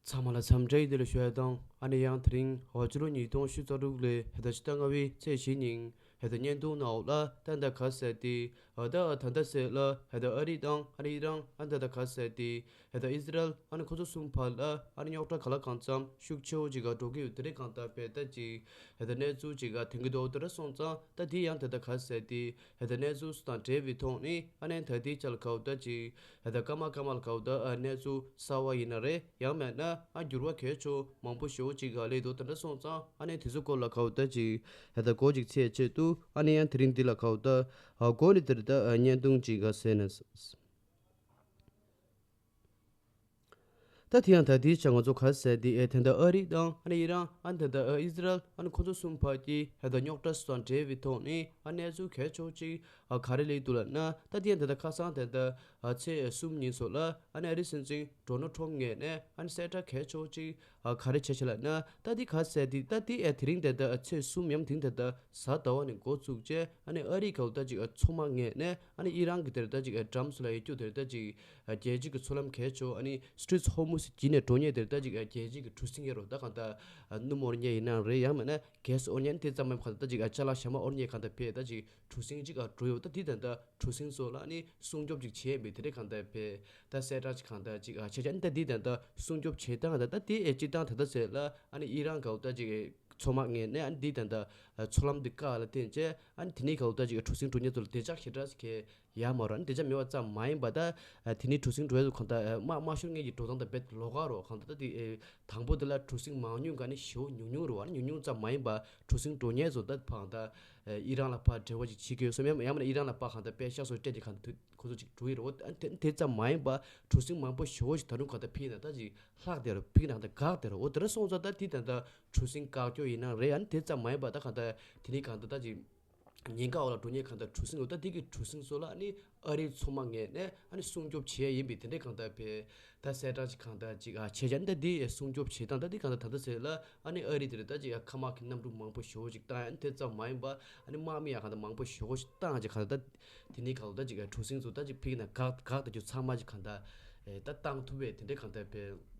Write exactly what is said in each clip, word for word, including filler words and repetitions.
ཚང་མ་ལ་འཚམས་འདྲི་བདེ་ལེགས་ཞུ་ཡ་དང་། ཨ་ནི་ཡང་དེ་རིང་ཕྱི་ལོ་ཉིས་སྟོང་ཉི་ཤུ་རྩ་དྲུག་ལོའི་ཕྱི་ཟླ་ལྔ་པའི་ཚེས་བཞི་ཉིན་ཕྱི་ཟླ་བརྙན་ཐུང་ནང་ལ་ད་ལྟ་ག་ཟེར་ཏེ་ཨ་ད་ད་ལྟ་ཟེར་ལ་ཕྱི་ཟླ་ཨ་རི་དང་ཨ་ནི་ཨི་རན་ཨ་ད་ལྟ་ག་ཟེར་ཏེ་ཕྱི་ཟླ་ཨི་ཟི་རལ་ཨ་ནི་ཁོ་ཚོ་གསུམ་བར་ལ་ཨ་ནི་རྙོག་དྲ་ག་ལ་གང་འཚམ་ཤུགས་ཆེ་བོ་ཅིག་ག་འགྲོ་གི་ཡོད། དེ་རིང་གང་ལྟར་བས་ད་ཅིག་ཕྱི་ཟླ་གནས་ཚུལ་ཅིག་ག་དེང་གི་དོ་དེ་ར་སོང་ཙང་ད་དེ་ཡང་ད་ལྟ་ག་ཟེར་ཏེ་ཕྱི་ཟླ་གནས་ཚུལ་དང་འབྲེལ་བའི་ཐོག་ནས་ཨ་ནི་ད་དེ་ཅལ་ག་བ་ད་ཅིག་ད་ལྟ་སྐར་མ་སྐར་མ་ལ་ག་བ་ད་ཨ་གནས་ཚུལ་གསར་བ་ཡིན་ན་རེད། ཡང་མེད་ན་ཨ་འགྱུར་བ་གལ་ཆེ་མང་པོ་ཞེ་པོ་ཅིག་ག་སླེབས་འདུག་དེ་འདྲ་སོང་ཙང་ཨ་ནི་དེ་ཚོ་སྐོར་ལ་ག་བ་ད་ཅིག་ད་ལྟ་གོ་ཅིག་ཚེས་ཆེད་དུ་ཨ་ནི་ཡང་དེ་རིང་འདི་ལ་ག་བ་ད་ཨ་གོ་ནི་དེར་ད་ཨ་བརྙན་ཐུང་ཅིག་ག་ཟེར་ནས། ད་དེ་ཡང་ད་དེའི་ཆ་ང་ཚོ་ག་ཟེར་དེ་ཨེ་ད་ལྟ་ཨ་རི་དང་ཨ་ནི་ཨི་རན་ཨ་ནི་ད་ལྟ་ཨི་ཟི་རལ་ཨ་ནི་ཁོ་ཚོ་གསུམ་བར་གྱི་ད་ལྟ་རྙོག་དྲ་སོགས་དང་འབྲེལ་བའི་ཐོག་ནས་ཨ་གནས་ཚུལ་གལ་ཆེ་ཅིག་ཨ་ག་རེ་སླེབས་འདུག་ལབ་ན། ད་དེ་ཡང་ད་ལྟ་ཁ་སང་ད་ལྟ་ཨ་ཚེས་གསུམ་ཉིན་སོགས་ལ་ཨ་ནི་ཨ་རི་སྲིད་འཛིན་ཌོ་ནལ་ཊམ་ངོས་ནས་ཨ་ནི་གསལ་བསྒྲགས་གལ་ཆེ་ཅིག་ཨ་ག་རེ་བྱས་ཤག་ལབ་ན། ད་དེ་ག་ཟེར་དེ་ད་དེ་ཨ་དེ་རིང་ད་ལྟ་ཨ་ཚེས་གསུམ་ཡང་དེ་ད་ལྟ་གཟའ་ཟླ་བ་ནས་འགོ་བཙུགས་བྱས་ཨ་ནི་ཨ་རི་ག་བ་ད་ཅིག་ཨ་མཚོ་དམག་ངོས་ནས་ཨ་ནི་ཨི་རན་གྱི་དེར་ད་ཅིག་ཨ་འགྲམ་སུ་ལ་ཡོད་རྒྱུ་དེར་ད་ཅིག་ཨ་རྒྱལ་སྤྱི་གི་མཚོ་ལམ་གལ་ཆེ་ཨ་ནི་སི་ཊི་རེཊ་ཧོར་མུ་ཛི་བརྒྱུད་ནས་འགྲོ་མཁན་དེར་ད་ཅིག་ཨ་རྒྱལ་སྤྱི་གི་གྲུ་གཟིངས་ཡོད་རེད། ད་གང་ལྟར་ཨ་སྣུམ་དབོར་མཁན་ཡིན་ན་རེད། ཡང་མིན་ན་གྷེ་སི་དབོར་མཁན་དེ་ཙམ་མ་ཡིན་པ་གང་ལྟར་ད་ཅིག་ཨ་ཅ་ལག་ཞྭ་མོ་དབོར་མཁན་གང་ལྟར་བས་ད་ཅིག་གྲུ་གཟིངས་ཅིག་ཨ་འགྲོ་ཡོད། ད་དེ་ད་ལྟ་གྲུ་གཟིངས་ཚོ་ལ་ཨ་ནི་སྲུང་སྐྱོབ་ཅིག་བྱས་ཡིན་པས་དེ་འདྲས་གང་ལྟར་བས་ད་གསལ་བསྒྲགས་ཅིག་གང་ལྟར་ཅིག་ཨ་བྱས་ཀྱང་ད་དེ་ད་ལྟ་སྲུང་སྐྱོབ་བྱས་སྟངས་ད་ད་དེ་ཨེ་སྤྱིར་བཏང་ད་ལྟ་ཟེར་ལ་ཨ་ནི་ཨི་རན་ག་བ་ད་ཅིག་མཚོ་དམག་ངོས་ནས་ཨ་ནི་འདི་ད་ལྟ་མཚོ་ལམ་འདི་བཀག་ལ་བརྟེན་བྱས་ཨ་ནི་དེ་ནས་ག་བ་ད་ཅིག་གྲུ་གཟིངས་འགྲོ་མཁན་ཚོ་ལ་བདེ་འཇགས་ཞེ་དྲག་ཞིག་ཡ་མ་རོ། ཨ་ནི་བདེ་འཇགས་མེད་པ་ཙམ་མ་ཡིན་པ་ད་དེ་ནས་གྲུ་གཟིངས་འགྲོ་ཡ་ཚོ་གང་ལྟར་དམག་དམག་ཤོར་མཁན་གྱི་འགྲོ་སྟངས་དང་རྦད་ལོགས་ཀ་རོ། གང་ལྟར་ད་དེ་དང་པོ་དེ་ལ་གྲུ་གཟིངས་མང་ཉུང་ག་ནི་ཞེ་པོ་ཉུང་ཉུང་རོ། ཨ་ནི་ཉུང་ཉུང་ཙམ་མ་ཡིན་པ་གྲུ་གཟིངས་འགྲོ་མཁན་ཚོ་ད་ཕར་གང་ལྟར་ཨི་རན་ལ་ཕར་འབྲེལ་བ་ཅིག་བྱེད་ཀྱི་ཡོད་སོང་ཡང་མིན་ན་ཨི་རན་ལ་ཕར་གང་ལྟར་པེ་ཤག་སོགས་སྤྲད་དེ་གང་ལྟར་ཁོ་ཚོ་ཅིག་འགྲོ་ཡི་རོ། ཨ་ནི་དེ་དེ་ཙམ་མ་ཡིན་པ་གྲུ་གཟིངས་མང་པོ་ཞེ་པོ་ཞིག་ད་རུང་གང་ལྟར་ཕེབས་ན་ད་ཅིག་ལྷག་བསྡད་རོ། ཕ་གི་ནང་ད་འགག་བསྡད་རོ། འོ་དེ་འདྲ་སོང་ཙང་ད་དེ་ད་ལྟ་གྲུ་གཟིངས་བཀག་རྒྱུ་ཡིན་ན་རེད། ཨ་ནི་དེ་ཙམ་མ་ཡིན་པ་ད་གང་ལྟར་དེ་ནས་གང་ལྟར་ད་ཅིག་ཉེན་ཁ་འོག་ལ་འགྲོ་མཁན་གང་ལྟར་གྲུ་གཟིངས་ཡོད། ད་དེ་གི་གྲུ་གཟིངས་ཚོ་ལ་ཨ་ནི་ཨ་རིའི་མཚོ་དམག་ངོས་ནས་ཨ་ནི་སྲུང་སྐྱོབ་བྱས་ཡིན་པའི་དེ་འདྲའི་གང་ལྟར་བས་ད་གསལ་བསྒྲགས་ཅིག་གང་ལྟར་ཅིག་ཨ་བྱས་ཀྱང་ད་དེ་སྲུང་སྐྱོབ་བྱེད་སྟངས་ད་དེ་གང་ལྟར་ད་ལྟ་ཟེར་ལ་ཨ་ནི་ཨ་རི་དེ་རེད་ད་ཅིག་ཨ་མཁའ་དམག་གི་གནམ་གྲུ་མང་པོ་ཞེ་པོ་ཅིག་བཏང་ཡང་དེ་ཙམ་མ་ཡིན་པ་ཨ་ནི་དམག་མི་ཡང་གང་ལྟར་མང་པོ་ཞེ་པོ་ཅིག་བཏང་ཅིག་གང་ལྟར་ད་དེ་ནས་གང་ལྟར་ཅིག་གྲུ་གཟིངས་ཚོ་ད་ཅིག་ཕ་གི་ནང་འགག་འགག་ད་རྒྱུ་ཚང་མ་ཅིག་གང་ལྟར་ཨེ་ད་བཏང་ཐུབ་པའི་དེ་འདྲའི་གང་ལྟར་བས།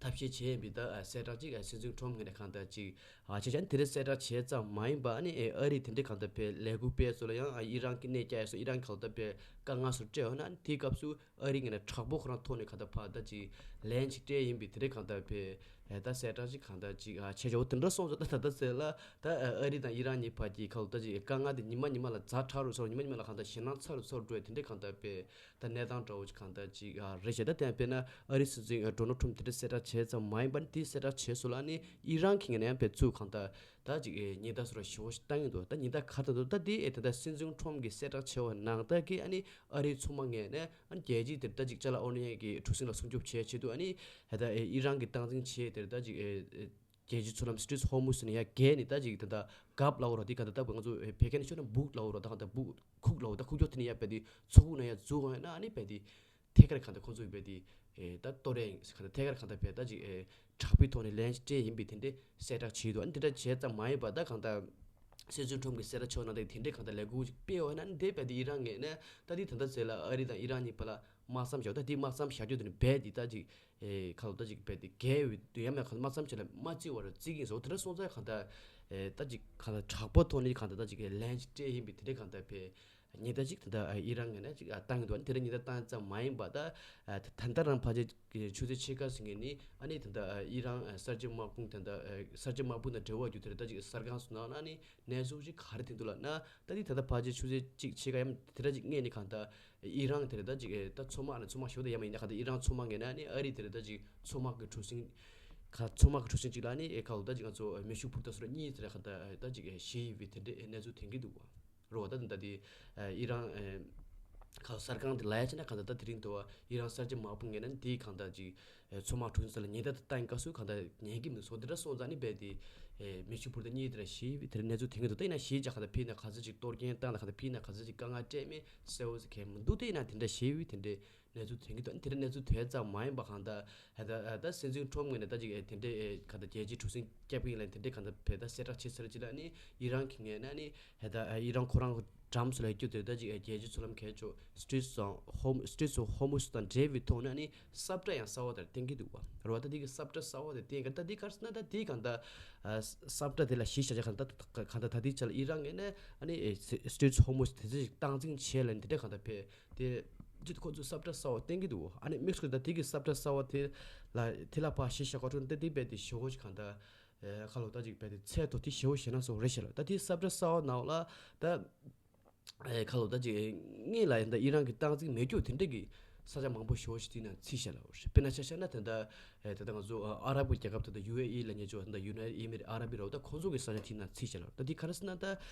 ཐབས་ཤེས་བྱས་ཡིན་པའི་ད་གསལ་བསྒྲགས་ཅིག་སྲིད་འཛིན་ཁྲོམ་ངོས་ནས་གང་ལྟར་ཅིག་བྱས་ཀྱང་དེ་རིང་གསལ་བསྒྲགས་བྱས་ཙམ་མ་ཡིན་པ་ཨ་ནི་ཨ་རིའི་དེ་འདྲའི་གང་ལྟར་བས་ལས་འགུལ་སྤེལ་ཚོ་ལ་ཡང་ཨི་རན་གྱི་གནད་བསྐྱལ་ཡ་སོགས་ཨི་རན་གྱི་གང་ལྟར་བས་དཀའ་ངལ་སོགས་སྤྲད་ཡོད་ན་ཨ་ནི་དེའི་སྐབས་སུ་ཨ་རི་ངོས་ནས་དྲག་པོ་ཁོ་རང་ཐོག་ནས་གང་ལྟར་ཕར་ད་ཅིག་ལན་ཅིག་སྤྲད་ཡིན་པའི་དེ་འདྲའི་གང་ལྟར་བས་ད་གསལ་བསྒྲགས་ཅིག་གང་ལྟར་ཅིག་བྱས་ཀྱང་འོ་དེ་འདྲ་སོང་ཙང་ད་ད་ལྟ་ཟེར་ལ་ད་ཨ་རི་དང་ཨི་རན་གཉིས་བར་གྱི་གང་ལྟར་ཅིག་དཀའ་ངལ་དེ་ཉི་མ་ཉི་མ་ལ་ཛ་དྲག་རུ་སོང་ཉི་མ་ཉི་མ་ལ་གང་ལྟར་ཞེད་སྣང་ཚ་རུ་ཚ་རུ་འགྲོ་ཡ་དེ་འདྲའི་གང་ལྟར་བས། ད་གནས་སྟངས་འདྲ་བོ་ཅིག་གང་ལྟར་ཅིག་ཨ་རེད་ཤག་ད་དེ་ཡང་དཔེར་ན་ཨ་རིའི་སྲིད་འཛིན་ཨ་ཌོ་ནལ་ཁྲོམ་དེ་འདྲ་གསལ་བསྒྲགས་བྱས་ཙམ་མ་ཡིན་པར་དེ་གསལ་བསྒྲགས་བྱས་སོང་ལ་ཨ་ནི་ཨི་རན་གྱི་ངོས་ནས་ཡང་དཔེ་ཚུར་གང་ལྟར་ད་ཅིག་ཨེ་ཉེན་བརྡ་སོགས་ཞེ་པོ་ཞིག་བཏང་གི་འདུག་ད་ཉེན་བརྡ་ག་རེ་བཏང་འདུག་ད་དེ་ཨེ་ད་ལྟ་སྲིད་འཛིན་ཁྲོམ་གྱིས་གསལ་བསྒྲགས་བྱས་པ་ནང་ལྟར་གྱི་ཨ་ནི་ཨ་རིའི་མཚོ་དམག་ངོས་ནས་ཨ་ནི་རྒྱལ་སྤྱིའི་དེར་ད་ཅིག་ཅ་ལག་དབོར་གནས་ཀྱི་གྲུ་གཟིངས་ལ་སྲུང་སྐྱོབ་བྱེད་ཆེད་དུ་ཨ་ནི་ཨེ་ད་ཨེ་ཨི་རན་གྱིས་སྟངས་འཛིན་བྱས་དེར་ད་ཅིག་ཨེ་རྒྱལ་སྤྱིའི་མཚོ་ལམ་སི་ཊི་རེཊ་ཧོར་མུ་ཛི་ནས་ཡར་བརྒལ་ནས་ད་ཅིག་ད་ལྟ་གབ་ལབ་རོགས་དེ་ག་ད་ལྟ་ང་ཚོ་བོད་སྐད་ནས་ཤོད་ན་སྦུག་ལབ་རོགས་ད་ག་ད་སྦུག་ཁུག་ལབ་ད་ཁུག་ཀྱོག་དེ་ནས་ཡར་བས་དེ་མཚོ་ཁུག་ནས་ཡར་འཛུལ་འོང་ཡ་ན་ཨ་ནི་བས་དེ་ཐད་ཀར་ག་ད་ཁོང་ཚོ་བས་དེ་ཨེ་ད་གཏོར་ཡ་ཡིན་ག་ད་ཐད་ཀར་ག་ད་བས་ད་ཅིག་ཨེ་དྲག་པོའི་ཐོག་ནས་ལན་ཞིག་སྤྲད་ཡིན་པའི་དེ་འདྲའི་གསལ་བསྒྲགས་བྱས་འདུག་ཨ་ནི་དེ་འདྲ་བྱས་ཙམ་མ་ཡིན་པ་ད་གང་ལྟར་སྲིད་འཛིན་ཁྲོམ་གྱི་གསལ་བསྒྲགས་ཆོག་ན་ད་དེ་འདྲའི་གང་ལྟར་ལས་འགུལ་ཅིག་སྤེལ་བ་ན་ཨ་ནི་དེ་བས་དེ་ཨི་རན་ངོས་ནས་ད་དེ་ད་ལྟ་ཟེར་ལ་ཨ་རི་དང་ཨི་རན་གཉིས་བར་ལ་དམག་མཚམས་བཞག་ད་དེ་དམག་མཚམས་བཞག་རྒྱུ་དེ་ནི་རྦད་དེ་ད་ཅིག་ཨེ་ཁ་ལོ་ད་ཅིག་རྦད་དེ་རྒྱལ་བའི་དུས་ཡང་མེད་ཁ་ལོ་དམག་མཚམས་བྱས་ལ་མ་བརྩི་བར་བརྩི་གིན་སོང་དེ་འདྲ་སོང་ཙང་གང་ལྟར་ཨེ་ད་ཅིག་གང་ལྟར་དྲག་པོ་ཐོག་ནས་གང་ལྟར་ད་ཅིག་ལན་ཅིག་སྤྲད་ཡིན་པའི་དེ་འདྲའི་གང་ལྟར་བས་ཉེན་བརྡ་ཅིག་ད་ལྟ་ཨེ་ཨི་རན་ངོས་ནས་ཅིག་ཨ་བཏང་གི་འདུག་ཨ་ནི་དེ་འདྲ་ཉེན་བརྡ་བཏང་ཙམ་མ་ཡིན་པ་ད་ཨ་ད་ད་ལྟ་རང་ཕལ་ཆེར་ཆུ་ཚོད་ཕྱེད་ཀ་ཟིན་གྱི་ནི་ཨ་ནི་ད་ལྟ་ཨེ་ཨི་རན་ཨེ་གསར་བརྗེ་དམག་དཔུང་ད་ལྟ་ཨེ་གསར་བརྗེ་དམག་དཔུང་དང་འབྲེལ་བ་རྒྱུ་དེ་འདྲ་ད་ཅིག་གསར་ཁང་སོང་ན་ཨ་ནི་གནས་ཚུལ་ཅིག་ག་རེ་ཐོན་འདུག་ལབ་ན། ད་དེ་ད་ལྟ་ཕལ་ཆེར་ཆུ་ཚོད་གཅིག་ཕྱེད་ཀ་ཡང་དེ་འདྲ་ཅིག་སྔོན་ནས་གང་ལྟར་ཨི་རན་དེ་རེད་ད་ཅིག་ད་མཚོ་དམག་ནས་མཚོ་དམག་ཞུ་ད་ཡ་མ་ཡིན་ན་གང་ལྟར་ཨི་རན་མཚོ་དམག་ངོས་ནས་ཨ་ནི་ཨ་རི་དེ་རེད་ད་ཅིག་མཚོ་དམག་གི་གྲུ་གཟིངས་ག་མཚོ་དམག་གི་གྲུ་གཟིངས་གཅིག་ལ་ཨ་ནི་ཨེ་གང་ལྟར་ད་ཅིག་ང་ཚོ་མེ་ཤུགས་འཕུར་མདའ་སོགས་གཉིས་དེ་རེད་གང་ལྟར་ད་ཅིག་བཞེས་ཡོད་པའི་དེ་འདྲའི་གནས་ཚུལ་ཐོན་གྱི་འདུག་བ། རོ་ད་ད་ད་དེ་ཨི་རན་ག་གསར་ཁང་དེ་ལ་ཡ་ཕྱིན་ན་གང་ལྟར་ད་དེ་རིང་དུ་བ་ཨི་རན་གསར་བརྗེ་དམག་དཔུང་ངོས་ནས་དེ་གང་ལྟར་ཅིག་མཚོ་དམག་གྲུ་གཟིངས་ལ་ཉེན་བརྡ་བཏང་སྐབས་སུ་གང་ལྟར་ཉན་གྱི་མི་འདུག་སོང་དེ་འདྲ་སོང་ཙང་ནི་རྦད་དེ་མེ་ཤུགས་འཕུར་མདའ་གཉིས་དེ་འདྲ་བཞེས་དེ་འདྲ་གནས་ཚུལ་ཐོན་གྱི་འདུག་ད་ཡིན་ན་བཞེས་ཀྱང་གང་ལྟར་ཕྱི་ནས་ག་ཚོད་ཅིག་གཏོར་སྐྱོན་བཏང་ལ་གང་ལྟར་ཕྱི་ནས་ག་ཚོད་ཅིག་དཀའ་ངལ་སྤྲད་མེད་གསལ་བོ་ཟེར་མཁན་མི་འདུག་དེ་ཡིན་ན་དེ་འདྲ་བཞེས་དེ་འདྲའི་གནས་ཚུལ་ཐོན་གྱི་འདུག་དེ་འདྲ་གནས་ཚུལ་ཐོན་ཙམ་མ་ཡིན་པ་གང་ལྟར་ད་ད་སྲིད་འཛིན་ཁྲོམ་ངོས་ནས་ད་ཅིག་དེ་འདྲའི་གང་ལྟར་རྒྱལ་སྤྱིའི་གྲུ་གཟིངས་བསྐྱབས་ཀྱི་ཡིན་ལ་དེ་འདྲའི་གང་ལྟར་བས་ད་གསལ་བསྒྲགས་བྱས་ཚར་ཅིག་ལ་ནི་ཨི་རན་གྱི་ངོས་ནས་ནི་ད་ཨི་རན་ཁོ་རང་གི་འགྲམ་སུ་ལ་རྒྱུ་དེ་ད་ཅིག་རྒྱལ་སྤྱིའི་མཚོ་ལམ་གལ་ཆེ་Straits of Horm- Straits of Hormuz དང་འབྲེལ་བའི་ཐོག་ནས་ཨ་ནི་ས་བཀྲ་ཡང་གསར་པ་དེ་བསྟན་གྱི་འདུག་བ། རེད་བ། ད་འདི་གི་ས་བཀྲ་གསར་པ་དེ་བསྟན་གྱི། ད་འདི་ག་རེ་ཟེར་ན་ད་འདི་གང་ལྟར་ས་བཀྲ་དེ་ལ་གཞི་བཞག་བྱས་གང་ལྟར་གང་ལྟར་ད་ལྟའི་ཆ་ལ་ཨི་རན་གྱིས་ནས་ཨ་ནི་Straits of Hormuz དེ་ཚོ་ཞིག་སྟངས་འཛིན་བྱས་ལ་ནི་དེ་འདྲ་གང་ལྟར་བས་དེ་ཅིག་ཁོ་ཚོས་ས་བཀྲ་གསར་པ་བསྟན་གྱི་འདུག་བ། ཨ་ནི་དམིགས་སུ་ད་འདི་གི་ས་བཀྲ་གསར་པ་དེ་ལ་དེ་ལ་ཕར་གཞི་བཞག་གོ་ཆོད་ན་ད་འདི་རྦད་དེ་ཞེ་པོ་ཅིག་གང་ལྟར། ཨེ་ཁ་ལོ་ད་ཅིག་རྦད་དེ་ཚད་མཐོ་དེ་ཞེ་པོ་ཞེད་སྣང་ཚ་པོ་རེད་ཤག་ལ། ད་དེ་ས་བཀྲ་གསར་པ་ནང་ལ་ད་ཨེ་ཁ་ལོ་ད་ཅིག་སྔོན་ལ་ཡིན་ད་ཨི་རན་གྱི་སྟངས་འཛིན་མེད་རྒྱུ་དེ་འདྲ་གི་ས་ཆ་མང་པོ་ཞེ་པོ་ཞིག་དེ་ནང་ཚུད་ཤག་ལ། དཔེར་ན་ཆ་བཞག་ན་ད་ལྟ་ཨེ་ད་ལྟ་ང་ཚོ་ཨ་ཨ་རབ་ཀྱི་རྒྱལ་ཁབ་ད་ལྟ་ཡུ་ཨེ་ཨི་ལབ་མཁན་ཅིག་ད་ལྟ་United Emirates Arabi རེད་བ། ད་ཁོང་ཚོ་གི་ས་ཆ་དེ་ནང་ཚུད་ཤག་ལ། ད་དེ་ག་རེ་ཟེར་ན་ད་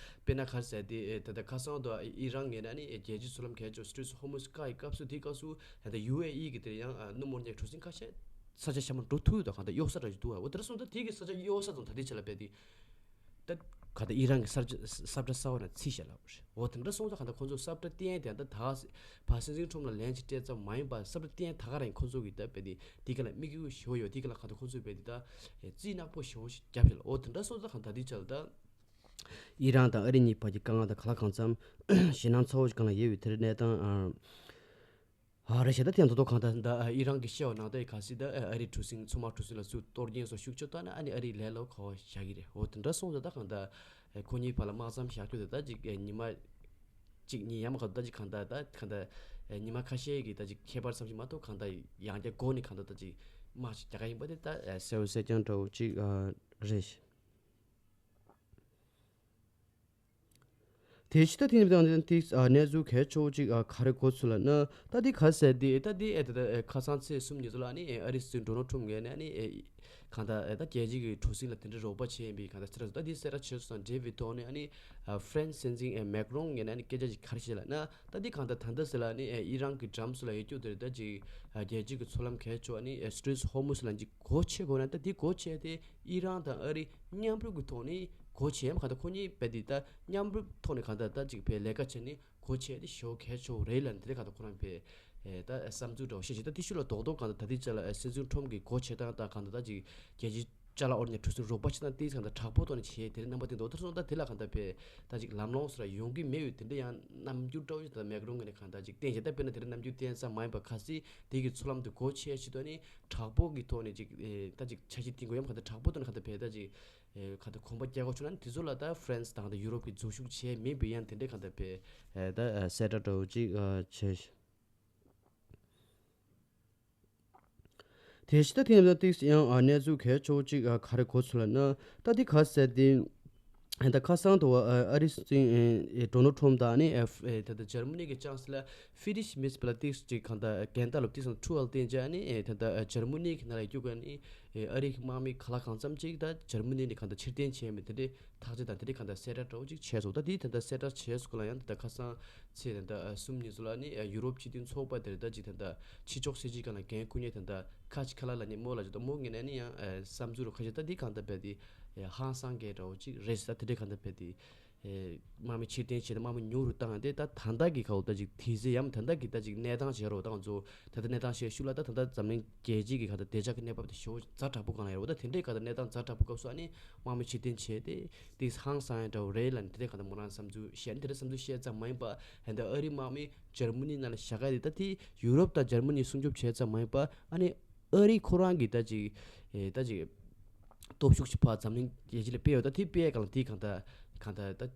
དཔེར་ན་ག་རེ་ཟེར་དེ་ཨེ་ད་ལྟ་ཁ་སང་དུ་ཨི་རན་ངོས་ནས་ཨ་ནི་ཨེ་རྒྱལ་སྤྱིའི་མཚོ་ལམ་གལ་ཆེ་Straits of Hormuz བཀག་ཡི་སྐབས་སུ། དེའི་སྐབས་སུ་ད་ལྟ་ཡུ་ཨེ་ཨི་གི་དེ་ཡང་ཨ་སྣུམ་འཁོར་གྱི་གྲུ་གཟིངས་ཁ་ཤས་ས་ཆ་གཞན་མར་འགྲོ་ཐུབ་ཡོད་དོ། གང་ལྟར་གཡུག་ས་འདྲ་ཞིག་འདུག་བ། འོ་དེ་འདྲ་སོང་ཙང་དེ་གི་ས་ཆ་གཡུག་ས་ཙམ་ད་ལྟའི་ཆ་ལ་རྦད་དེ་ད་ག་ད་ཨི་རན་གྱི་ས་ཆ་ས་བཀྲ་གསར་པ་ནང་ཚུད་ཤག་ལ། འོ་དེ་འདྲ་སོང་ཙང་གང་ལྟར་ཁོང་ཚོ་ས་བཀྲ་བསྟན་དེ་ད་ད་ཕར་སྲིད་འཛིན་ཁྲོམ་ལ་ལན་ཅིག་སྤྲད་ཙམ་མ་ཡིན་པར་ས་བཀྲ་བསྟན་ད་ག་རང་ཁོང་ཚོ་གི་ད་རྦད་དེ་དེ་ག་ལ་དམིགས་ཡུལ་ཞེ་པོ་ཡོད། དེ་ག་ལ་གང་ལྟར་ཁོང་ཚོས་རྦད་དེ་ད་རྩིས་ནག་པོ་ཞེ་པོ་ཞིག་བརྒྱབ་ཤག་ལ། འོ་དེ་འདྲ་སོང་ཙང་གང་ལྟར་ད་ལྟའི་ཆ་ལ་ད་ཨི་རན་དང་ཨ་རི་གཉིས་བར་གྱི་དཀའ་ངལ་དང་ག་ལ་གང་འཚམ་ཞེད་སྣང་ཚ་པོ་ཞིག་སྒང་ལ་ཡོད་པའི་དེ་རིང་གནས་སྟངས་ཨ། ཨ་རེ་བྱས་ད་དེ་ད་དུང་གང་ལྟར་ད་ཨི་རན་གྱིས་བཤད་པ་ནང་ལྟར་གལ་སྲིད་ད་ཨ་རིའི་གྲུ་གཟིངས་མཚོ་དམག་གྲུ་གཟིངས་ལ་ཚུར་གཏོར་སྐྱོན་སོགས་ཤུགས་ཆེ་བཏང་ན་ཨ་ནི་ཨ་རིས་ལས་སླ་པོ་ག་པར་བཞག་གི་རེད། འོ་དེ་འདྲ་སོང་ཙང་ད་གང་ལྟར་ཁོ་གཉིས་བར་ལ་དམག་མཚམས་བཞག་རྒྱུ་དེ་ད་ཅིག་ཉི་མ་གཅིག་གཉིས་ཡང་མ་ག་ད་ཅིག་གང་ལྟར་ད་གང་ལྟར་ཉི་མ་ཁ་ཤས་ཀྱི་ད་ཅིག་ཁྱད་པར་ཙམ་ཞིག་མ་གཏོགས་གང་ལྟར་ཡང་བསྐྱར་སྒོ་ནས་གང་ལྟར་ད་ཅིག་དམག་ཅིག་རྒྱག་ག་ཡིན་པ་དེ་ད་གསལ་པོ་གསལ་རྐྱང་འདྲ་པོ་ཅིག་རེད། དེ་ཕྱི་ད་ཐེངས་དང་ཏིག་གནས་ཚུལ་གལ་ཆེ་བོ་ཅིག་ག་རེ་གོ་ཚུལ་ལ་ན། ད་འདི་ག་ཟེར་འདི་ད་འདི་ཨེ་ད་ད་ཁ་སང་ཚེས་གསུམ་ཉིན་ཚོ་ལ་ནི་ཨ་རིའི་སྲིད་འཛིན་ཌོ་ནལ་ཊམ་ངོས་ནས་ནི་ཨེ་གང་ལྟར་ཨེ་ད་རྒྱལ་སྤྱི་གི་གྲུ་གཟིངས་ལ་དེ་འདྲའི་རོགས་པ་བྱས་ཡིན་པའི་གང་ལྟར་ཚེ་རབས་ད་འདི་གསལ་བསྒྲགས་བྱས་སོང་། འབྲེལ་བའི་ཐོག་ནས་ཨ་ནི་ཧྥ་རན་སི་སྲིད་འཛིན་ཨེ་མེག་རོན་ངོས་ནས་ནི་སྐད་ཆ་ཅིག་ག་རེ་བཤད་ལ་ན། ད་འདི་གང་ལྟར་ད་ལྟ་ཟེར་ལ་ནི་ཨེ་ཨི་རན་གྱི་འགྲམ་སུ་ལ་ཡོད་རྒྱུ་དེ་ད་ཅིག་རྒྱལ་སྤྱི་གི་མཚོ་ལམ་གལ་ཆེ་བ་ནི་ཨེ་སི་ཊེ་རེ་ཊི་ཧོར་མུ་ཛི་ལ་ཅིག་སྒོ་ཕྱེ་དགོས་ན། ད་འདི་སྒོ་ཕྱེ་དེ་ཨི་རན་དང་ཨ་རི་མཉམ་རུབ་ཀྱི་ཐོག་ནས་སྒོ་ཕྱེ་ཡམ་གང་ལྟར་ཁོ་གཉིས་རྦད་དེ་ད་མཉམ་རུབ་ཐོག་ནས་གང་ལྟར་ད་ཅིག་ཕའི་ལས་ཀ་བྱས་ནས་སྒོ་ཕྱེ་དེ་ཞེ་པོ་གལ་ཆེ་བོ་རེད་ལབ་ནས་དེ་འདྲ་གང་ལྟར་ཁོ་རང་ཕའི་ཨེ་ད་བསམ་ཚུལ་འདྲ་བོ་བཤད་བྱས། ད་དེ་ཤུལ་ལ་རྡོག་རྡོག་གང་ལྟར་ད་ལྟའི་ཆ་ལ་ཨེ་སྲིད་འཛིན་ཊམ་གྱི་སྒོ་ཕྱེ་སྟངས་དང་གང་ལྟར་ད་ཅིག་རྒྱལ་སྤྱིའི་ཅ་ལག་དབོར་ནས་གྲུ་གཟིངས་རོགས་པ་བྱེད་སྟངས་དེ་གང་ལྟར་དྲག་པོ་ཐོག་ནས་བྱས་དེ་རིང་རྣམ་པ་བསྟན་འདུག། མཐར་སོང་ད་དེ་ལ་གང་ལྟར་ཕའི་ད་ཅིག་ལམ་ལྷོང་སུ་ལ་ཡོང་གི་མེད་པའི་དེ་འདྲ་ཡང་རྣམ་འགྱུར་འདྲ་བོ་ཞིག་ད་མེག་རོན་ངོས་ནས་གང་ལྟར་ཅིག་བསྟན་བྱས། ད་དཔེར་ན་དེ་རིང་རྣམ་འགྱུར་བསྟན་ཙམ་མ་ཡིན་པར་གལ་སྲིད་དེ་གི་མཚོ་ལམ་དུ་སྒོ་ཕྱེ་ཕྱིན་དུས་ནི་དྲག་པོ་གི་ཐོག་ནས་ཅིག་ཨེ་ད་ཅིག་འཆར་གཞི་བཏིང་དགོས་ཡམ་གང་ལྟར་དྲག་པོ་ཐོག་ནས་གང་ལྟར་ཕའི་ད་ཅིག་ཨེ་གང་ལྟར་གོམ་པ་རྒྱག་དགོས་བྱུང་ན་ནི་དེ་ཚོ་ལ་ད་ཧྥ་རན་སི་དང་ད་ཡུ་རོབ་ཀྱིས་འཛུལ་ཞུགས་བྱས་མེད་པའི་ཡང་དེ་འདྲ་གང་ལྟར་ཕའི་ཨེ་ད་ཨེ་གསལ་བསྒྲགས་འདྲ་བོ་ཅིག་ཨ་བྱས། དེ་ཕྱི་ད་ཐེངས་ད་ཏིག་ཡང་ཨ་གནས་ཚུལ་གལ་ཆེ་བོ་ཅིག་ཨ་ག་རེ་གོ་ཚུལ་ལ་ན། ད་འདི་ག་ཟེར་ཏེ་ད་ཁ་སང་དུ་བ་ཨ་ཨ་རིའི་སྲིད་འཛིན་ཨེ་ཌོ་ནལ་ཊམ་དང་ནི་ཨེ་ཨེ་ད་ལྟ་འཇར་མ་ནི་གི་ཅང་སི་ལར་ཧྥི་རི་ཤི་མེར་ཚ་ལ་ཏིག་ཅིག་གང་ལྟར་རྒན་བདག་ལ་ཏིག་སང་ཐུ་ཨལ་བསྟན་བྱས་ནི་ཨེ་ད་ལྟ་འཇར་མ་ནི་གི་ནང་ལ་རྒྱུག་ག་ནི་ཨེ་ཨ་རི་གི་དམག་མི་ག་ལ་གང་འཚམ་ཅིག་ད་འཇར་མ་ནི་ནས་གང་ལྟར་ཕྱིར་འཐེན་བྱས་མེད་དེ་འདྲའི་ཐག་གཅོད་དང་དེ་འདྲའི་གང་ལྟར་གསལ་བསྒྲགས་འདྲ་བོ་ཅིག་བྱས་སོང་། ད་དེའི་ད་ལྟ་གསལ་བསྒྲགས་བྱས་སོང་ག་ལ་ཡང་ད་ལྟ་ཁ་སང་ཚེས་ད་ལྟ་གསུམ་ཉིན་ཚོ་ལ་ནི་ཡུ་རོབ་སྤྱི་མཐུན་ཚོགས་པ་དེར་ད་ཅིག་ད་ལྟ་ཕྱི་ཕྱོགས་སྲིད་སྤྱི་ཁང་ལ་འགན་འཁུར་མཁན་ད་ལྟ་ཁ་ཆི་ཁ་ལ་ལབ་མཁན་མོ་ལ་ཅིག་ད་མོ་ངོས་ནས་ནི་ཡང་བསམ་ཚུལ་རུ་ཁ་ཤས་ད་འདི་གང་ལྟར་བས་དེ་ཧང་སང་གས་འདྲ་བོ་ཅིག་རེད་ཟེར། ད་དེ་འདྲའི་གང་ལྟར་བས་དེ་དམག་མི་ཕྱིར་འཐེན་བྱས་ཏེ་དམག་མི་ཉུང་རུ་བཏང་ཡང་དེ་ད་ད་ལྟ་གི་ཁ་ལོ་ད་ཅིག་དེ་ཟེར་ཡང་ད་ལྟ་གི་ད་ཅིག་གནས་སྟངས་བྱས་རོགས་ད་ང་ཚོ་ད་ལྟ་གནས་སྟངས་བཤད་ཤུགས་ལ་ད་ད་ལྟ་འཛམ་གླིང་རྒྱལ་སྤྱི་གི་ཁ་ད་བདེ་འཇགས་ཀྱི་གནས་བབ་དེ་ཞེ་པོ་ཛ་དྲག་པོ་གང་ལ་ཡོད་རེད་བ། ད་དེ་འདྲའི་ཁ་ད་གནས་སྟངས་ཛ་དྲག་པོ་སྐབས་སུ་ཨ་ནི་དམག་མི་ཕྱིར་འཐེན་བྱས་ཏེ་དེ་ཧང་སང་ཡ་འདྲ་བོ་རེད་ལབ་ནས་དེ་འདྲའི་ཁ་ད་མོ་རང་བསམ་ཚུལ་བཤད་ནས་དེ་འདྲའི་བསམ་ཚུལ་བཤད་ཙམ་མ་ཡིན་པ་ཧན་ད་ཨ་རིའི་དམག་མི་འཇར་མ་ནི་ནང་ལ་བཞག་ག་དེ་ད་དེ་ཡུ་རོབ་དང་འཇར་མ་ནི་སྲུང་སྐྱོབ་བྱས་ཙམ་མ་ཡིན་པ་ཨ་ནི་ཨ་རི་ཁོ་རང་གི་ད་ཅིག་ཨེ་ད་ཅིག་སྟོབས་ཤུགས་ཤིག་ཕར་འཛམ་གླིང་རྒྱལ་སྤྱི་ལ་སྤེལ་ཡོད། ད་དེ་སྤེལ་གང་ལ་དེ་གང་ལྟར་གང་ལྟར་ད་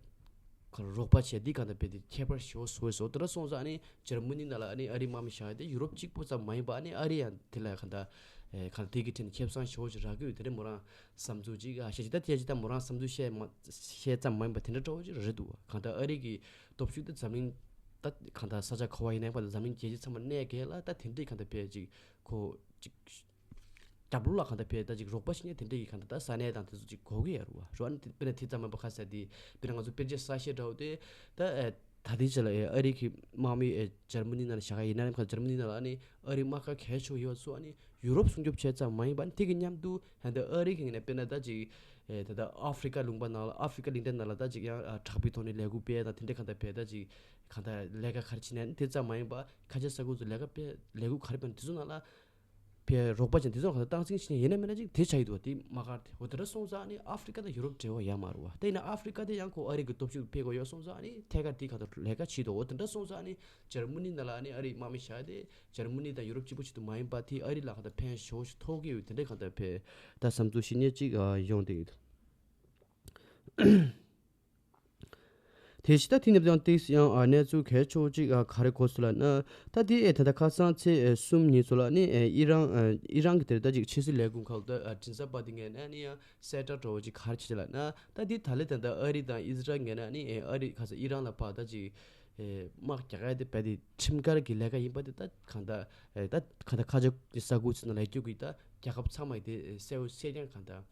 ཁོ་རོགས་པ་བྱས་འདི་གང་ལྟར་སྤེལ་ཏེ་ཁྱད་པར་ཞེ་པོ་བཟོས་སོང་། དེ་འདྲ་སོང་ཙང་ཨ་ནི་འཇར་མ་ནི་ནང་ལ་ཨ་ནི་ཨ་རིའི་དམག་མི་བཞག་ཡ་དེ་ཡུ་རོབ་གཅིག་པུ་ཙམ་མ་ཡིན་པ་ཨ་ནི་ཨ་རི་ཡང་དེ་ལ་གང་ལྟར་ཨེ་གང་ལྟར་དེ་གི་ཁྲིད་ནས་ཁེ་བཟང་ཞེ་པོ་ཞིག་རག་གི་ཡོད། དེ་འདྲ་མོ་རང་བསམ་ཚུལ་ཅིག་ཨ་བཤད་ཅིག་ད་དེ་ཅིག་ད་མོ་རང་བསམ་ཚུལ་བཤད་མ་བཤད་ཙམ་མ་ཡིན་པ་དེ་འདྲ་འདྲ་བོ་ཅིག་རེད་འདུག་བ། གང་ལྟར་ཨ་རི་གི་སྟོབས་ཤུགས་དེ་འཛམ་གླིང་ད་གང་ལྟར་ས་ཆ་ག་བ་ཡིན་ན་ཡང་འཛམ་གླིང་རྒྱལ་སྤྱི་ཚང་མ་གནས་གལ་ལ་ད་དེ་འདྲའི་གང་ལྟར་བས་ཅིག་ཁོ་ཅིག་རྒྱབ་ལོགས་ལ་གང་ལྟར་བས་ད་ཅིག་རོགས་པ་ཞིག་ནས་དེ་འདྲ་ཡི་གང་ལྟར་ད་ས་གནས་དང་དེ་ཚོ་ཅིག་གོ་གི་ཡོད་རེད་བ། རོ་ཨ་ནི་དཔེར་ན་དེ་ཙམ་མིན་པ་ཁ་གསལ་དེ་དཔེར་ན་ང་ཚོ་དཔེར་བརྗོད་གསལ་བཤད་འདྲ་བོ་དེ་ད་ཨེ་ད་ལྟའི་ཆ་ལ་ཨེ་ཨ་རི་གི་དམག་མི་ཨེ་འཇར་མ་ནི་ནང་ལ་བཞག་ག་ཡིན་ན་ནམ་མཁའ་འཇར་མ་ནི་ནང་ལ་ཨ་ནི་ཨ་རི་དམག་སྒར་གལ་ཆེ་བ་ཡོད་ཚོ་ཨ་ནི་ཡུ་རོབ་སྲུང་སྐྱོབ་བྱས་ཙམ་མ་ཡིན་པ་ཨ་ནི་དེ་གི་མཉམ་དུ་ཧན་ད་ཨ་རི་གི་ངོས་ནས་དཔེར་ན་ད་ཅིག་ཨེ་ད་ལྟ་ཨ་ཧྥི་རི་ཀ་ལུང་པ་ནང་ལ་ཨ་ཧྥི་རི་ཀ་གླིང་ཕྲན་ནང་ལ་ད་ཅིག་ཡང་ཨ་དྲག་པོའི་ཐོག་ནས་ལས་འགུལ་སྤེལ་དང་དེ་འདྲ་གང་ལྟར་སྤེལ་ད་ཅིག་གང་ལྟར་ལས་ཀ་ག་རེ་བྱེད་ནས་ཨ་ནི་དེ་ཙམ་མ་ཡིན་པ་ཁ་ཆེ་ས་ཁུལ་དུ་ལས་ཀ་སྤེལ་ལས་འགུལ་ག་རེ་སྤེལ་དེ་ཚོ་ནང་ལ། ཕའི་རོགས་པ་ཅན་དེ་ཚོ་གང་ལྟར་སྟངས་འཛིན་བྱེད་མཁན་ཡིན་ན་མིན་ན་ཅིག་དེ་ཆགས་ཡོད་འདུག་བ། དེ་དམག་སྒར་དེ་འོ་དེ་འདྲ་སོང་ཙང་ཨ་ནི་ཨ་ཧྥི་རི་ཀ་དང་ཡུ་རོབ་འབྲེལ་བ་ཡོད་མ་རེད་བ། ད་ཡིན་ན་ཨ་ཧྥི་རི་ཀ་དེ་ཡང་ཁོ་ཨ་རི་གི་སྟོབས་ཤུགས་འཕེལ་དགོས་ཡོད་སོང་ཙང་ཨ་ནི་ཐད་ཀར་དེ་གང་ལྟར་ལས་ཀ་བྱེད་འདུག་འོ་དེ་འདྲ་སོང་ཙང་ཨ་ནི་འཇར་མ་ནི་ནང་ལ་ཨ་ནི་ཨ་རིའི་དམག་མི་བཞག་སྟེ་འཇར་མ་ནི་དང་ཡུ་རོབ་གཅིག་པུ་གཅིག་ཏུ་མ་ཡིན་པ་དེ་ཨ་རི་ལ་གང་ལྟར་ཕན་ཞེ་པོ་ཞིག་ཐོགས་ཀྱི་ཡོད། དེ་འདྲའི་གང་ལྟར་ཕའི་ད་བསམ་ཚུལ་ཞིག་ནས་ཅིག་ཡོང་བསྡད་ཡོད། དེ་བཞིན་ད་དེ་ནས་ཡང་ཏིག་ཡང་ཨ་གནས་ཚུལ་གལ་ཆེ་བོ་གཅིག་ཨ་ག་རེ་གོ་སོང་ལབ་ན། ད་དེ་ཨེ་ད་ལྟ་ཁ་སང་ཚེས་ཨེ་གསུམ་ཉིན་ཚོ་ལ་ནི་ཨེ་ཨི་རང་ཨེ་ཨི་རང་གི་དེར་ད་ཅིག་ཕྱི་སྲིད་ལས་ཁུངས་ཁག་ཏུ་ཨ་མགྲིན་ཚབ་པ་དེ་ངོས་ནས་ནི་ཡང་གསལ་བསྒྲགས་འདྲ་བོ་ཅིག་ག་རེ་བྱས་ལབ་ན། ད་དེ་ད་ལེ་ད་ལྟ་ཨ་རི་དང་ཨི་ཟི་རལ་ངོས་ནས་ནི་ཨེ་ཨ་རི་ཁ་སང་ཨི་རང་ལ་ཕར་ད་ཅིག་ཨེ་དམག་རྒྱག་ཡ་དེ་རྦད་དེ་ཁྲིམས་འགལ་གྱི་ལས་ཀ་ཡིན་པ་དེ་ད་གང་ལྟར་ཨེ་ད་གང་ལྟར་ཁ་ཆེ་ས་ཁུལ་ཚོ་ནང་ལ་རྒྱུག་གི་ད་རྒྱལ་ཁབ་ཚང་མ་ཡི་དེ་གསལ་བོ་གསལ་རྐྱང་གང་ལྟར།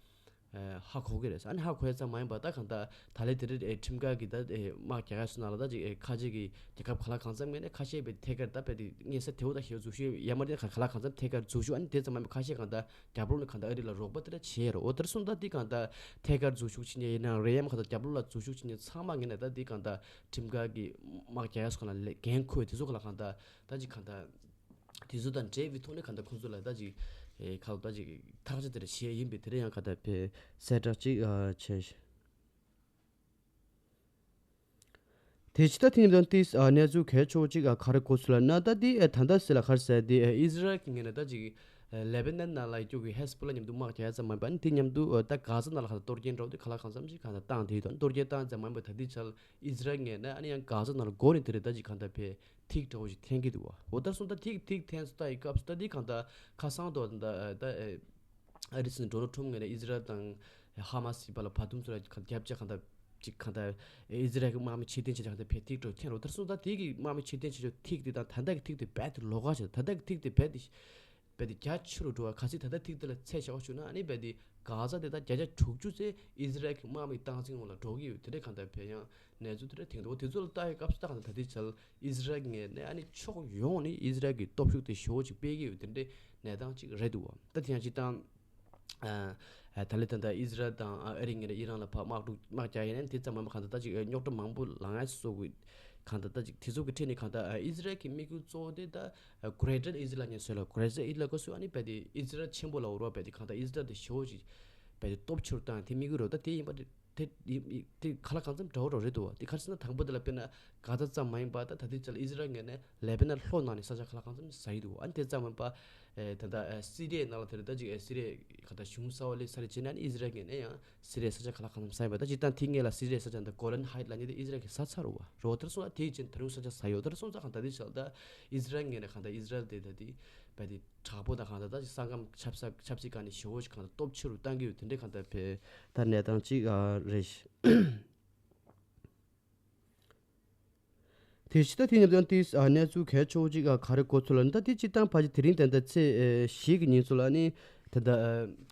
ཧ་གོ་གི་རེད། ཨ་ནི་ཧ་གོ་ཡ་ཙམ་མ་ཡིན་པ་ད་གང་ལྟར་ད་ལས་དེ་རིང་ཁྲིམས་འགལ་གྱི་ད་དམག་རྒྱག་ཡ་སོང་ན་ལ་ད་ཅིག་ཁ་ཆེ་གི་རྒྱལ་ཁབ་ག་ལ་གང་འཚམ་ངོས་ནས་ཁ་ཤས་པའི་ཐད་ཀར་ད་པའི་དེ་ངས་ས་དེ་བོ་ད་ཞེ་འཛུགས་ཞུ་ཡ་མ་རེད། ག་ལ་གང་འཚམ་ཐད་ཀར་འཛུལ་ཞུགས། ཨ་ནི་དེ་ཙམ་མ་ཡིན་པ་ཁ་ཤས་གང་ལྟར་རྒྱབ་ལོགས་ནས་གང་ལྟར་ཨ་རི་ལ་རོགས་པ་དེ་འདྲ་བྱས་རོགས། འོ་དེར་སོང་ད་དེ་གང་ལྟར་ཐད་ཀར་འཛུལ་ཞུགས་བྱེད་མཁན་ཡིན་ན་རེད་ཡམ་གང་ལྟར་རྒྱབ་ལོགས་ལ་འཛུལ་ཞུགས་བྱེད་མཁན་ཚང་མ་ངོས་ནས་ད་དེ་གང་ལྟར་ཁྲིམས་འགལ་གྱི་དམག་རྒྱག་ཡ་སོང་ན་ལས་འགན་འཁུར་བའི་དེ་ཚོ་ག་ལ་གང་ལྟར་ད་ཅིག་གང་ལྟར། དེ་ཚོ་དང་འབྲེལ་བའི་ཐོག་ནས་གང་ལྟར་ཁོང་ཚོ་ལ་ད་ཅིག་ཨེ་ཁ་ལོ་ད་ཅིག་ཐག་གཅོད་དེ་འདྲ་བྱས་ཡིན་པས་དེ་རིང་ཡང་གང་ལྟར་པའི་གསལ་བསྒྲགས་ཅིག་ཨ་བྱས་ཤིང་། དེ་ཕྱི་ད་ཐེངས་དང་ཏིས་ཨ་གནས་ཚུལ་གལ་ཆེ་བོ་ཅིག་ཨ་ག་རེ་གོ་ཚུལ་ལ་ན་ད་དེ་ཨེ་ད་ལྟ་སེ་ལ་ག་རེ་ཟེར་དེ་ཨེ་ཨིས་རལ་གྱི་ངོས་ནས་ད་ཅིག་ཨེ་ལེ་བྷ་ནན་ནང་ལ་སྐྱོད་ཀྱི་ཧེ་ཟི་བྷོ་ལ་མཉམ་དུ་དམག་རྒྱག་ཡ་ཙམ་མ་ཡིན་པ་ཨ་ནི་དེ་མཉམ་དུ་ཨེ་ད་གྷ་ཟ་ནང་ལ་ག་ལ་གཏོར་སྐྱོན་འགྲོ་དེ་ག་ལ་གང་འཚམ་ཞིག་གང་ལ་བཏང་དེ་དང་གཏོར་སྐྱོན་བཏང་ཙམ་མ་ཡིན་པ་ད་དེ་ཆ་ལ་ཨིས་རལ་ངོས་ནས་ཨ་ནི་ཡང་གྷ་ཟ་ནང་ལ་འགོ་ནས་དེ་རེད་ད་ཅིག་གང་ལྟར་པའི་ཐིག་འདྲ་བོ་ཞིག་འཐེན་གྱི་འདུག་བ། འོ་ད་སོང་ད་ཐིག་ཐིག་འཐེན་སོང་ད་ཡི་སྐབས་སུ་ད་འདི་གང་ལྟར་ཁ་སང་དུ་ད་ད་ཨ་རི་སྲིད་འཛིན་ཌོ་ནལ་ཁྲོམ་ངོས་ནས་ཨིས་རལ་དང་ཧ་མ་སི་བར་ལ་བར་འདུམ་ཚོ་ལ་གང་རྒྱབ་ཆ་གང་ལྟར་ཅིག་གང་ལྟར་ཨིས་རལ་གྱི་དམག་མི་ཕྱིར་འཐེན་བྱས་ཀྱང་ད་ཕེ་ཐིག་འགྲོ་འཐེན་རོ། ད་སོང་ད་དེ་གི་དམག་མི་ཕྱིར་འཐེན་བྱས་ཆོག་ཐིག་དེ་དང་ད་ལྟ་གི་ཐིག་དེ་རྦད་དེ་ལོགས་ཀ་བྱས། ད་ལྟ་གི་ཐིག་དེ་རྦད་དེ་རྦད་དེ་རྒྱ་ཆེ་རུ་འགྲོ་བ། གལ་སྲིད་ད་ལྟ་ཐིག་དེ་ལ་ཚད་བཞག་པ་བྱུང་ན་ཨ་ནི་རྦད་དེ་གྷ་ཟ་དེ་ད་བརྒྱ་ཆ་དྲུག་ཅུ་ཚེ་ཨིས་རལ་གྱི་དམག་མི་སྟངས་འཛིན་འོག་ལ་འགྲོ་གི་ཡོད། དེ་འདྲའི་གང་ལྟར་ཕེ་ཡང་གནས་ཚུལ་དེ་འདྲ་དེང་དུ་དེ་ཚོ་ལ་ལྟ་བའི་སྐབས་སུ་ད་གང་ལྟར་ད་ལྟའི་ཆར་ཨིས་རལ་ངོས་ནས་ཨ་ནི་ཕྱོགས་ཡོངས་ནས་ཨིས་རལ་གྱི་སྟོབས་ཤུགས་དེ་ཞེ་པོ་ཅིག་སྤེལ་གྱི་ཡོད། དེ་འདྲའི་གནས་སྟངས་ཅིག་རེད་འདུག་བ། ད་དེ་ཡང་སྤྱིར་བཏང་ཨ་ཨ་ད་ལྟ་ད་ལྟ་ཨིས་རལ་དང་ཨ་རི་ངོས་ནས་ཨི་རན་ལ་ཕར་དམག་འཁྲུག་དམག་རྒྱག་ཡིན་ན་དེ་ཙམ་མ་གང་ལྟར་ད་ཅིག་རྙོག་དྲ་མང་པོ་ལངས་ཡ་སོགས་ཀྱི་གང་ལྟར་ད་ཅིག་དེ་ཚོ་གི་ཁྲོད་ནས་གང་ལྟར་ཨ་ཨིས་རལ་གྱི་དམིགས་ཡུལ་གཙོ་བོ་དེ་ད་Greater Israel ངོས་ཟེར་ལ་Greater Israel སྐོར་སུ་ཨ་ནི་རྦད་དེ་ཨིས་རལ་ཆེན་པོ་ལ་འོར་བ་རྦད་དེ་གང་ལྟར་ཨིས་རལ་དེ་ཞེ་པོ་ཅིག་རྦད་དེ་སྟོབས་ཆེ་རུ་བཏང་དེ་དམིགས་ཡུལ་རེད། ད་དེ་ཡིན་པ་དེ་དེ་དེ་ག་ལ་གང་འཚམ་འདྲ་བོ་རོ་རེད་འདུག་བ། དེ་ག་རེ་ཟེར་ན་དང་པོ་དེ་ལ་དཔེར་ན་གྷ་ཛ་ཙམ་མ་ཡིན་པ་ད་ད་ལྟའི་ཆར་ལ་ཨིས་རལ་ངོས་ནས་ལེ་བྷ་ནན་ལྷོ་ནང་ནས་ས་ཆ་ག་ལ་གང་འཚམ་ཟ་ཡི་འདུག་བ། ཨ་ནི་དེ་ཙམ་མ་ཡིན་པ་ཨེ་ད་ལྟ་ཨེ་སི་རི་ཡའི་ནང་ལ་དེ་རེད། ད་ཅིག་ཨེ་སི་རི་ཡའི་ག་ད་གཞུང་གསར་བ་ལས་ས་རེ་བྱས་ན་ཨ་ནི་ཨིས་རལ་ངོས་ནས་ཡང་སི་རི་ཡའི་ས་ཆ་ག་ལ་གང་འཚམ་ཟ་ཡི་བ། ད་ཅིག་ད་དེ་སྔོན་ལ་སི་རི་ཡའི་ས་ཆ་འདི་གོ་ལན་ཧའིཊ་ལབ་མཁན་དེ་ཨིས་རལ་གྱིས་ཟ་ཚར་བ་རོ། དེར་སོང་ཙང་དེའི་རྗེས་ད་རུང་ས་ཆ་ཟ་ཡོད། དེར་སོང་ཙང་གང་ལྟར་དེ་ཆར་ད་ཨིས་རལ་ངོས་ནས་གང་ལྟར་ཨིས་རལ་དེ་ད་དེ་བས་དེ་དྲག་པོ་དང་གང་ལྟར་ད་ས་ཁམས་ཆབ་ས་ཆབ་སྲིད་སྒང་ནས་ཞེ་པོ་ཞིག་གང་ལྟར་སྟོབས་ཆེ་རུ་བཏང་གི་ཡོད། དེ་འདྲའི་གང་ལྟར་བས་ད་གནས་སྟངས་ཅིག་ཨ་རེད། དེ་ཕྱི་ད་དེ་ནས་ད་ཏིས་ཨ་གནས་ཚུལ་གལ་ཆེ་བོ་ཅིག་ཨ་ག་རེ་གོ་ཚུལ་ལ་ད་དེ་སྤྱིར་བཏང་ཕལ་ཆེར་དེ་རིང་ད་ལྟ་ཚེས་ཨེ་བཞི་གི་ཉིན་ཚོ་ལ་ནི་ད་ལྟ་ཨ་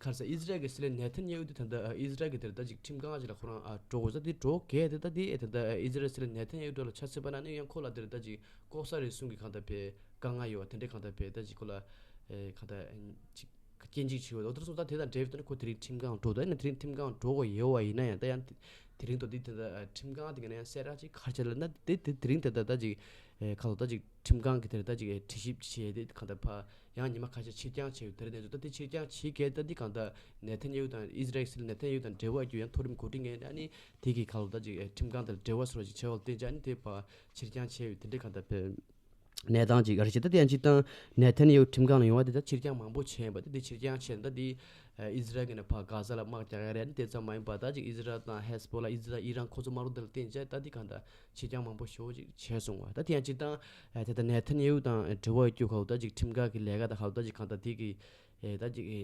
ག་རེ་ཟེར་ཨིས་རལ་གྱི་སྲིད་བློན་ནེ་ཐན་ཡ་ཧུ་དེ་ད་ལྟ་ཨ་ཨིས་རལ་གྱི་དེར་ད་ཅིག་ཁྲིམས་ཁང་ཅིག་ལ་ཁོ་རང་ཨ་འགྲོ་དགོས་ས་དེ་འགྲོ་གལ་ཏེ་ད་དེ་ཨེ་ད་ལྟ་ཨ་ཨིས་རལ་སྲིད་བློན་ནེ་ཐན་ཡ་ཧུ་འགྲོ་ལ་ཆ་མཚོན་པ་ན་ནི་ཡང་ཁོ་ལ་དེར་ད་ཅིག་ལྐོག་ཟ་རུལ་སུངས་ཀྱི་གང་ལྟར་བས་དཀའ་ངལ་ཡོད་བ། དེ་འདྲའི་གང་ལྟར་བས་ད་ཅིག་ཁོ་ལ་ཨེ་གང་ལྟར་ཅིག་སྐྱོན་ཅིག་བྱས་ཡོད། འོ་དེར་སོང་ཙང་དེ་དང་འབྲེལ་བའི་ཐོག་ནས་ཁོ་དེ་རིང་ཁྲིམས་ཁང་འགྲོ་དོ་ཡིན་ན་དེ་རིང་ཁྲིམས་ཁང་འགྲོ་དགོས་ཡོད་བ་ཡིན་ན་ཡང་ད་ཡང་དེ་རིང་ཐོག་དེ་དེ་ད་ཁྲིམས་ཁང་དེ་ག་ནས་ཡང་གསལ་བསྒྲགས་ཅིག་ག་རེ་བྱས་ལབ་ན་དེ་དེ་རིང་དེ་ད་ད་ཅིག་ཨེ་ཁ་ལོ་ད་ཅིག་ཁྲིམས་ཁང་གི་དེར་ད་ཅིག་ཨེ་དྲི་ཞིབ་བྱས་ཏེ་གང་ལྟར་ཕ་ཡང་ཉི་མ་ཁ་ཤས་ཕྱིར་འགྱངས་བྱས་ཡོད། དེ་རིང་དེ་ཚོ་ད་དེ་ཕྱིར་འགྱངས་བྱེད་གལ་ད་དེ་གང་ལྟར་ནེ་ཐན་ཡ་ཧུ་དང་ཨིས་རལ་གྱི་སྲིད་བློན་ནེ་ཐན་ཡ་ཧུ་དང་འབྲེལ་བ་ཡོད་རྒྱུ་ཡང་མཐོ་རིམ་འགོ་ཁྲིད་ངོས་ནས་ཨ་ནི་དེ་གི་ཁ་ལོ་ད་ཅིག་ཨེ་ཁྲིམས་ཁང་དེར་འབྲེལ་བ་བཟོ་འདྲ་ཅིག་བྱས་པ་ལ་བརྟེན་ཅིག་ཨ་ནི་དེ་ཕ་ཕྱིར་འགྱངས་བྱས་ཡོད། དེ་འདྲའི་གང་ལྟར་བས། གནས་སྟངས་ཅིག་རེད་ཅེས། ད་དེ་ཡང་སྤྱིར་བཏང་ནེ་ཐན་ཡ་ཧུ་ཁྲིམས་ཁང་ལ་ཡོང་བ་དེ་ད་ཕྱིར་འགྱངས་མང་པོ་བྱས་ཡིན་པ་དེ་དེ་ཕྱིར་འགྱངས་བྱས་ན་ད་དེ་ཨིས་རལ་གྱི་ནས་ཕར་གྷ་ཟ་ལ་དམག་རྒྱག་ཡ་རེད། དེ་ཙམ་མ་ཡིན་པ་ད་ཅིག་ཨིས་རལ་དང་ཧེ་ཟི་བྷོ་ལ་ཨིས་རལ་ཨི་རན་ཁོ་ཚོ་དམག་རུ་དེ་ལ་བརྟེན་བྱས་ད་དེ་གང་ལྟར་ཕྱིར་འགྱངས་མང་པོ་ཞེ་པོ་ཅིག་བྱས་སོང་བ། ད་དེ་ཡང་སྤྱིར་བཏང་ཨ་དེ་ད་ནེ་ཐན་ཡ་ཧུ་དང་འབྲེལ་བ་ཡོད་རྒྱུ་ཁ་ལོ་ད་ཅིག་ཁྲིམས་ཁང་གི་ལས་ཀ་དང་ཁ་ལོ་ད་ཅིག་གང་ལྟར་དེ་གི་ཨེ་ད་ཅིག་ཨེ་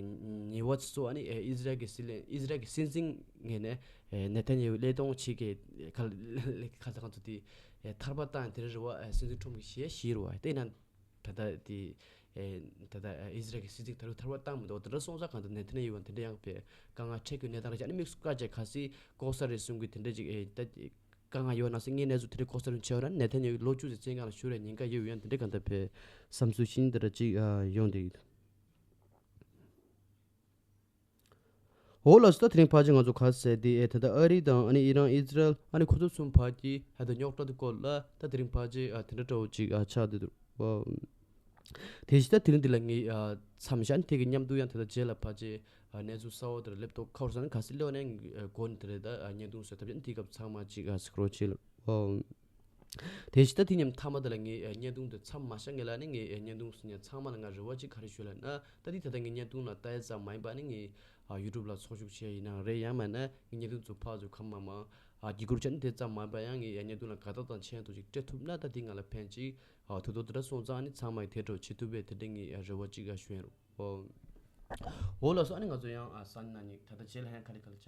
ཉེས་པ་ཚོ་ཨ་ནི་ཨེ་ཨིས་རལ་གྱི་སྲིད་བློན་ཨིས་རལ་གྱི་སྲིད་འཛིན་ངོས་ནས་ཨེ་ནེ་ཐན་ཡ་ཧུ་བློས་གཏོང་བྱེད་ཀྱི་ཁ་ལ་ཁ་ས་ཁང་ཚོ་དེ་ཨེ་ཐར་པ་བཏང་དེ་རེད་བ། ཨེ་སྲིད་འཛིན་ཁྲོམ་གྱི་ཞལ་བཞེས་རེད་བ། དེ་ན་ད་ལྟ་དེ་ཨེ་ད་ལྟ་ཨེ་ཨིས་རལ་གྱི་སྲིད་འཛིན་ད་རུང་ཐར་པ་བཏང་མི་འདུག་དེ་འདྲ་སོང་ཙང་གང་ལྟར་ནེ་ཐན་ཡ་ཧུ་དེ་འདྲ་ཡང་པའི་དཀའ་ངལ་འཕྲད་ཀྱི་གནས་སྟངས་རེད་ཅེས། ཨ་ནི་དམིགས་སུ་བཀར་བྱས་གལ་སྲིད་ལྐོག་ཟ་རུལ་སུངས་ཀྱི་དེ་འདྲ་ཅིག་ཨེ་ད་དཀའ་ངལ་ཡོད་ན་སྲིད་ངན་གནས་ཚུལ་དེ་འདྲའི་ལྐོག་ཟ་རུལ་སུངས་བྱས་ཡོད་ན་ནེ་ཐན་ཡ་ཧུ་ལོ་བཅུ་ཙམ་བཙོན་ཁང་ལ་བཞུགས་རེད་ཉེན་ཁ་ཡོད་ཡོད་ན་དེ་འདྲའི་གང་ལྟར་པའི་བསམ་ཚུལ་ཤིག་དེ་འདྲ་ཅིག་ཨ་ཡོང་བསྡད་ཡོད། འོ་ལགས་སོ། ད་དེ་རིང་ཕལ་ཆེར་ང་ཚོ་ག་ཟེར་དེ་ཨེ་ད་ལྟ་ཨ་རི་དང་ཨ་ནི་ཨི་རན་ཨི་ཛི་རལ་ཨ་ནི་ཁོ་ཚོ་གསུམ་བར་གྱི་ཨ་ད་རྙོག་དྲ་དེ་སྐོར་ལ་ད་དེ་རིང་ཕལ་ཆེར་ཨ་དེ་འདྲ་འདྲ་བོ་ཅིག་ཨ་ཆགས་བསྡད་འདུག་ཨ་ དེ་བཞིན་ད་དེ་རིང་འདི་ལ་ངས་ཨ་མཚམས་བཞག་ནས་དེ་གི་མཉམ་དུ་ཡང་དེ་དང་རྗེས་ལ་ཕལ་ཆེར་ཨ་གནས་ཚུལ་གསར་བ་དེར་སླེབས་ཐོག་ཁ་བར་ས་ནས་ག་སྲིད་སླེབས་ནས་ཨ་འགོ་ནས་དེ་རེད། ད་ཨ་བརྙན་ཐུང་བཟོས་ཐབས་བྱས་ནས་དེའི་སྐབས་ཚང་མ་ཅིག་ཨ་གཟིགས་རོགས་བྱེད་ལ། ཨོ། དེ་བཞིན་ད་དེ་མཉམ་མཐའ་མ་དེ་ལ་ངས་ཨ་བརྙན་ཐུང་དེ་མཚམས་མ་བཞག་ངེས་ལ་ནི་ངས་ཨ་བརྙན་ཐུང་ཟིན་ཡང་ཚང་མ་ལ་ང་རེ་བ་ཅིག་ག་རེ་ཞུ་ལ་ན། ད་དེ་ད་ལྟ་ངས་བརྙན་ཐུང་ལ་ལྟ་ཡ་ཙམ་མ་ཡིན་པ་ནི་ངས་ཨ་ཡུ་ཊུབ་ལ་ཚོགས་ཞུགས་བྱས་ཡིན་ནའང་རེད། ཡང་མིན་ན་ངས་བརྙན་ཐུང་ཚོ་ཕར་ཚུར་ཁ་མ་མ་ཨ་སྒྱུར་བཀོད་བྱས་ནས་དེ་ཙམ་མ་ཡིན་པ་ཡང་ངས་ཨ་བརྙན་ཐུང་ལ་དགའ་རྟགས་དང་མཆན་ཐོ་ཅིག་སྤྲད་ཐུབ་ན། ད་དེ་ང་ལ་ཕན་ཅིག་ཨ་ཐུགས་དོགས་དེ་འདྲ་སོང་ཙང་ནི་ཚང་མ་ཡིས་དེ་འདྲ་བྱེད་ཐུབ་པའི་དེ་འདྲ་ངས་རེ་བ་ཅིག་ཨ་ཞུ་ཡིན་རོགས། ཨོ། འོ་ལགས་སོ། ཨ་ནི་ང་ཚོ་ཡང་ཨ་ས་ནི་ན་ནི་ད་ལྟ་རྗེས་ལ་ཡང་ག་ལེ་ག་ལེ་བྱ།